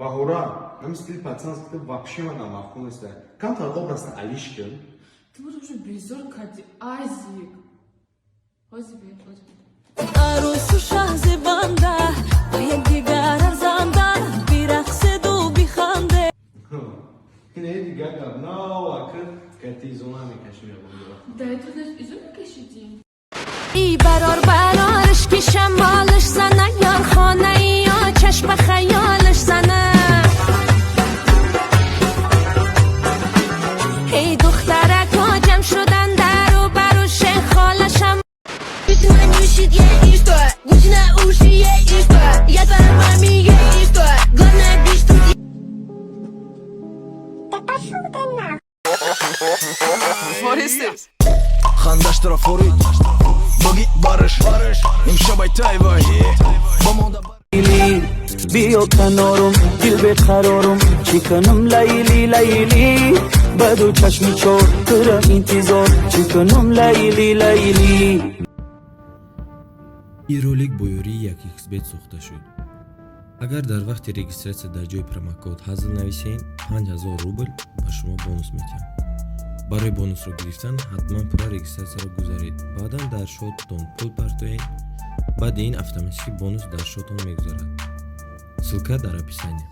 Баҳора, ҳамин стили пацанский вообще ман намаъқул неста. Камтар образно алиш кун. Ту буд уже безор кардӣ, Азик. Ҳозир биё, ҳозир биё. Арӯсу шаҳзебанда ба якдигар арзанда, бирақседу биханде. Ине дигар гап навака кати изона мекашим ягон. Дай ту, знаешь, изо мекашидӣ? ای برار برارش که شمالش زنه، یار خانه یا چشم خیالش زنه. ای دخترک ها جمع شدن در و بروش خالشم. И что? Гуси на уши, и что? Я твоя маме, и что? Главное, бич тут. What is this? Хандаш тарафорид боги бараш имшабай тайвай ба монда. Биё канорум, дил беқарорум, чӣ кунум, Лайли, Лайли, баду чашми чор тура интизор, чӣ кунум, Лайли, Лайли. Ин ролик бо ёрии 1xBet сохта шуд. Агар дар вақти регистрация дар ҷои промокод ҳазл нависед, 5000 рубл ба шумо бонус медиҳанд. Барои бонусро гирифтан ҳатман пурра регистрацияро гузаред, баъдан дар шотон пул партоед. Баъди ин автоматически бонус дар шотон мегузарад. Ссылка дар описание.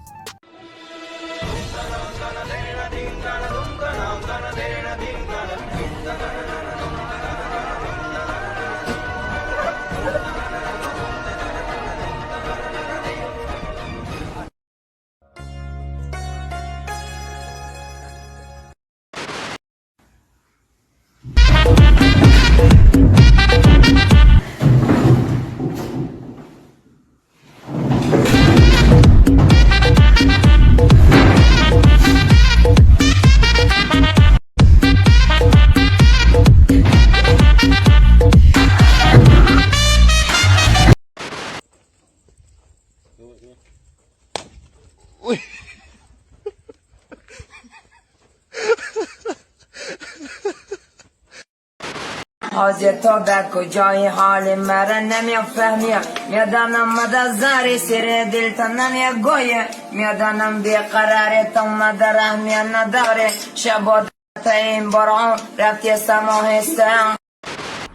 حاضر تا به کجای حال مرا نمی فهمی. میدانم مده زاری سر دل تا نمی گویه. میدانم بیقرار تو مده رحمی نداره. شبات این باران رفتی سما هستم.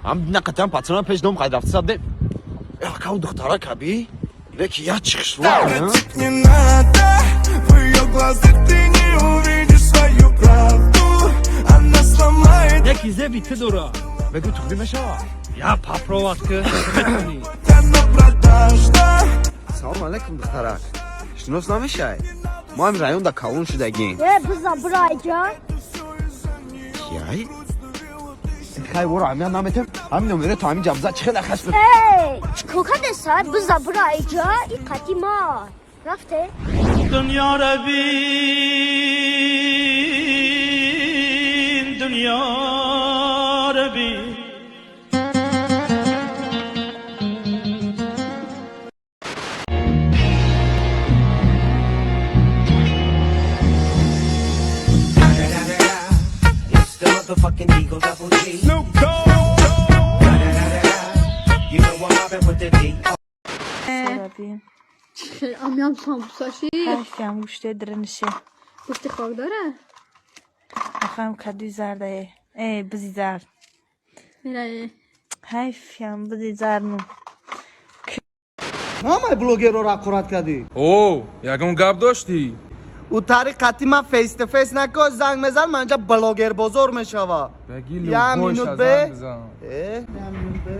Ҳам нақатан пацана пеш дом қайд рафта сабде акау духтара каби леки я чихшва. Не надо, в ее глазах ты не увидишь свою правду. Она сломает Яки зеби ту дора. Бегу, тухби мешава. Я попробовать ки метавонӣ. Она продажна. Салом алейкум, духтарак, шинос намешай? Мо ҳам районда калон шудагем. Э, биза бирайҷа. Яй, хай, воро ҳамия наметем, ҳамин номере то ҳамин ҷабза чӣ хеле хашм. Э, чикор кардеса? Биза бирайҷа, и қати ма. Рафте? Дунёра бин, дунёра бин. It's the motherfucking Eagle Double G. Snoop Dogg. You know I'm mobbing with the D. Амиам самбусаши. Ҳайфиам гӯште дирнише. Гуфти хок дора? Мехоҳам кадуи зардае. Э, бизи зард. Мирае. Ҳайфиам бизи зардну. Ҳамаи блогерро рақорат кардӣ. О, ягон гап доштӣ? Ӯ тариқ қати ман face to face нако, занг мезан, манҷа блогер бозор мешава. Беги. Я минут бе. Э, я минут бе.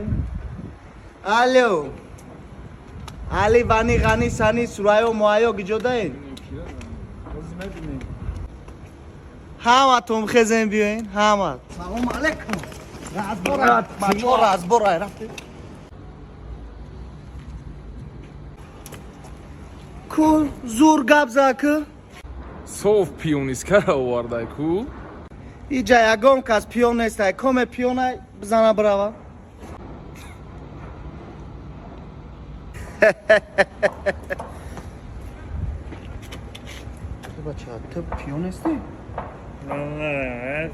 Алло. Али, Вани, Ғани, Сани, Сурайо, Муайё, гиҷодаен? Ҳаматон хезен биёен, ҳама. Салом алейкум. Разбора, бачаҳо, разбора рафтем. Ку зур гап зад ку. Соф пионискара овардай ку. Иҷа ягон кас пиён нестай, коме пиёнай бизана бирава. Ту, бача, ту пиён нестӣ? Э?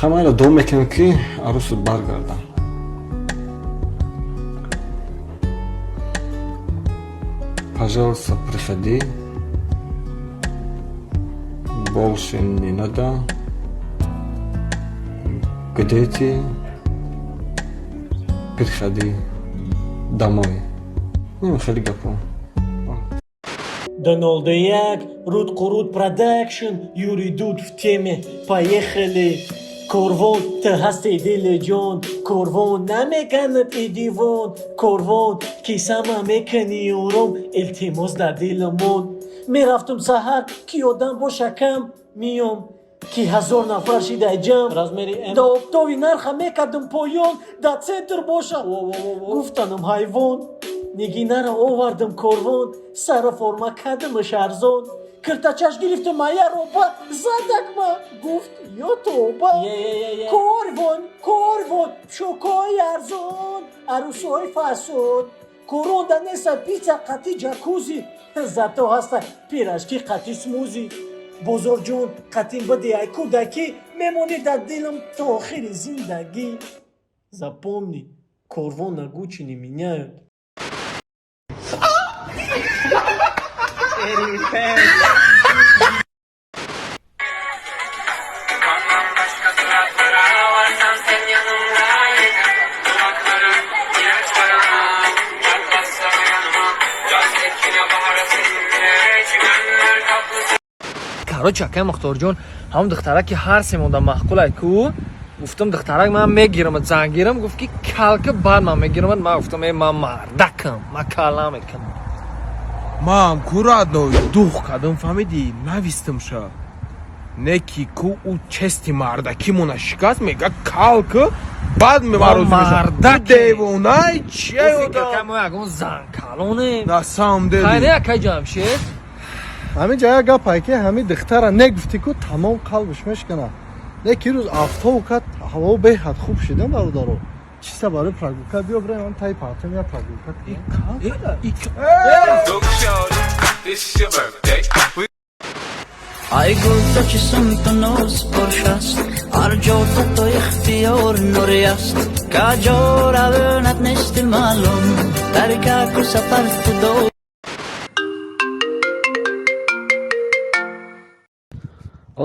Хамаро дуо мекунем, ки арӯсу баргардам. Пожалуйста, приходи, больше не надо. Где ты? Приходи домой. Хеле гапо. 001, Руд Қуруд Продакшн, Юрий Дуд в теме, поехали! Корвон, ту ҳасти дили ҷон, корвон намеканад идивон, корвон, кисама мекани ором, илтимос дар дилмон. Мерафтум саҳар, ки одам боша кам, миём, ки ҳазор нафар шида ҷам, да оптови нарха мекардум поён, да центр боша, гуфтанам ҳайвон. Нигинара овардам корвон, сара форма кардамаш арзон, киртачаш гирифтам ая роба, задакма гуфт: «Ё тоба!» Корвон, корвон, шокои арзон, арӯсои фасон. Коронда неса пицца қати ҷакузи, зато ҳаста пирожки қати смузи. Бозорҷон, қатин бади ай кӯдакӣ, мемонӣ дар дилам то охири зиндагӣ. Запомни, корвон на Гуччи не меняют. Короче, акай Мухторҷон, ҳамон духтарак, ки ҳар се монда маъқулай ку, гуфтам: «Духтарак, ман мегирамад, зангирам». Гуфт, ки калка, баъд ман мегирамад. Ман гуфтам: «Э, ман мардакам, ман кал намекунам». Ман ку, родной, дух кардам, фаҳмидӣ, навистамша, не ки ку ӯ чести мардакимона шикаст. Мега: «Калка, баъд мардак девонай чия?» Мо ягон зан калоне. На самом деле. Хайне, акай Ҷамшед. Ҳамин ҷа як гапае, ки ҳамин духтара негуфтӣ ку, тамом қалбиш мешканад. Не ки рӯз афтоб кард, ҳаво беҳад хуб шида, бародаро. Чиста барои прогулка биё бирем, ам таи партом я прогулка кунем. Ай гул, то чисм ту ноз бош аст, ҳар ҷо то ихтиёр нури аст, каҷо равонат нести маълум, дар каку сафар ту дор.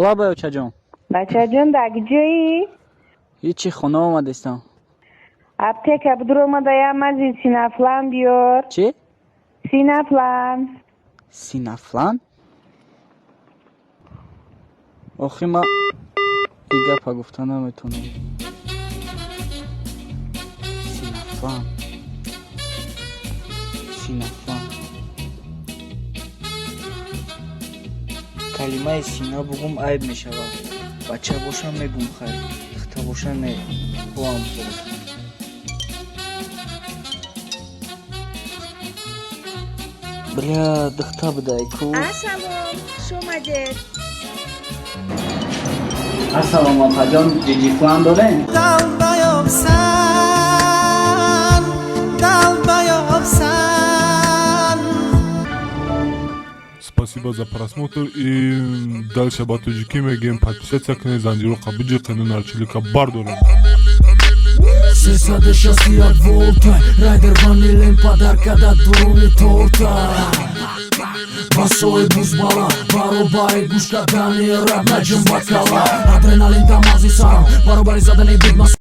Лабай, очаҷон. Бачаҷон, дар куҷоӣ? Ҳичи, хона омадистам. Аптека бидуромада, я мази синафлан биёр. Чӣ? Синафлан. Синафлан? Охи, ма и гапа гуфта наметонам. Синафлан, синафлан. Калимаи сина бугум, айб мешавад. Бача бошам, мегум, хайр, духта боша, не, боам. Бля, духта будай ку. Ассалом, хуш омадед. Ассалом, апаҷон, ҷиҷифлан дорем? Долбоёб сан, долбоёб сан. Спасибо за просмотр и дальше ба тоҷикӣ мегӯем: подписаться кунед, занҷироқа биҷиқену нарчилика бардорем. 361 волта, райдер ванилен подарка да дуруни торта. Басои бузбала, баробари гӯш кардани рап, наҷим бакала. Адреналин дамази сарам, баробари задани бит.